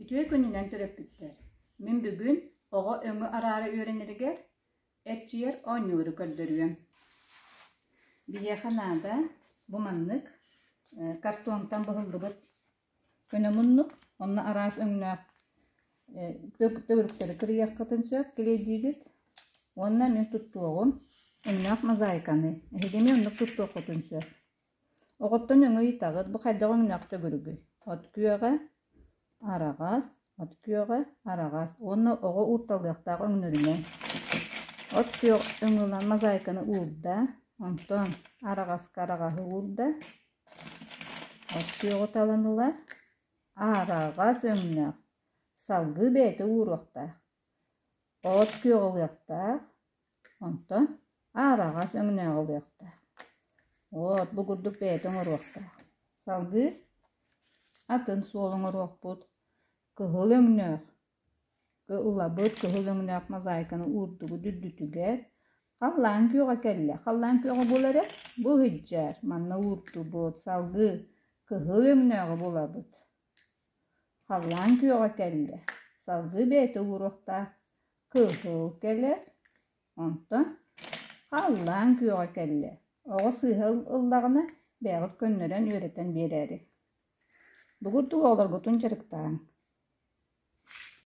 Үтүө күнүнэн төрөппүттэр! Мин бүгүн оҕо өҥү араара үөрэнэригэр эрчийэр оонньуулары көрдөрүөм. Биһиэхэ наада бу маннык картонтан быһыллыбыт көнө муннук, онно араас өҥнөөх төгүрүктэри кырыйыаххытын сөп, килиэйдиигит. Уонна мин туттуоҕум өҥнөөх мозаиканы. Эһиги эмиэ оннук туттуоххутун сөп. Оҕоттон өҥө ыйытаҕыт, бу хайдах өҥнөөх төгүрүгүй? От күөҕэ, араҕас, от күөҕэ, араҕас уонна оҕо уурталыахтаах өҥнөрүнэн. От күөх өҥ ылан мозаиканы уурда, онтон араҕаска араҕаһы уурда, от күөҕү талан ылар, араҕас өҥнөөх, салгыы бэйэтэ ууруохтаах. От күөҕү ылыахтаах, онтон араҕас өҥнөөҕү ылыахтаах. От бу курдук бэйэтэ оҥоруохтаах. Салгыы атын суол оҥоруохпут. Кыһыл өҥнөөх ылабыт, кыһыл өҥнөөх мозаиканы уурдубут үрдүтүгэр. Халлаан күөҕэ кэллэ. Халлаан күөҕэ буолар эрэ, бу иһирдьээр. Манна уурдубут. Салгыы кыһыл өҥнөөҕү булабыт. Халлаан күөҕэ кэллэ, салгыы бэйэтэ ууруохтаах кыһыл кэлэр, онтон халлаан күөҕэ кэллэ, оҕо сыыһа ыллаҕына бэйэҕит көннөрөн үөрэтэн биэрээри. Бу курдук оҕолоргутун дьарыктааҥ.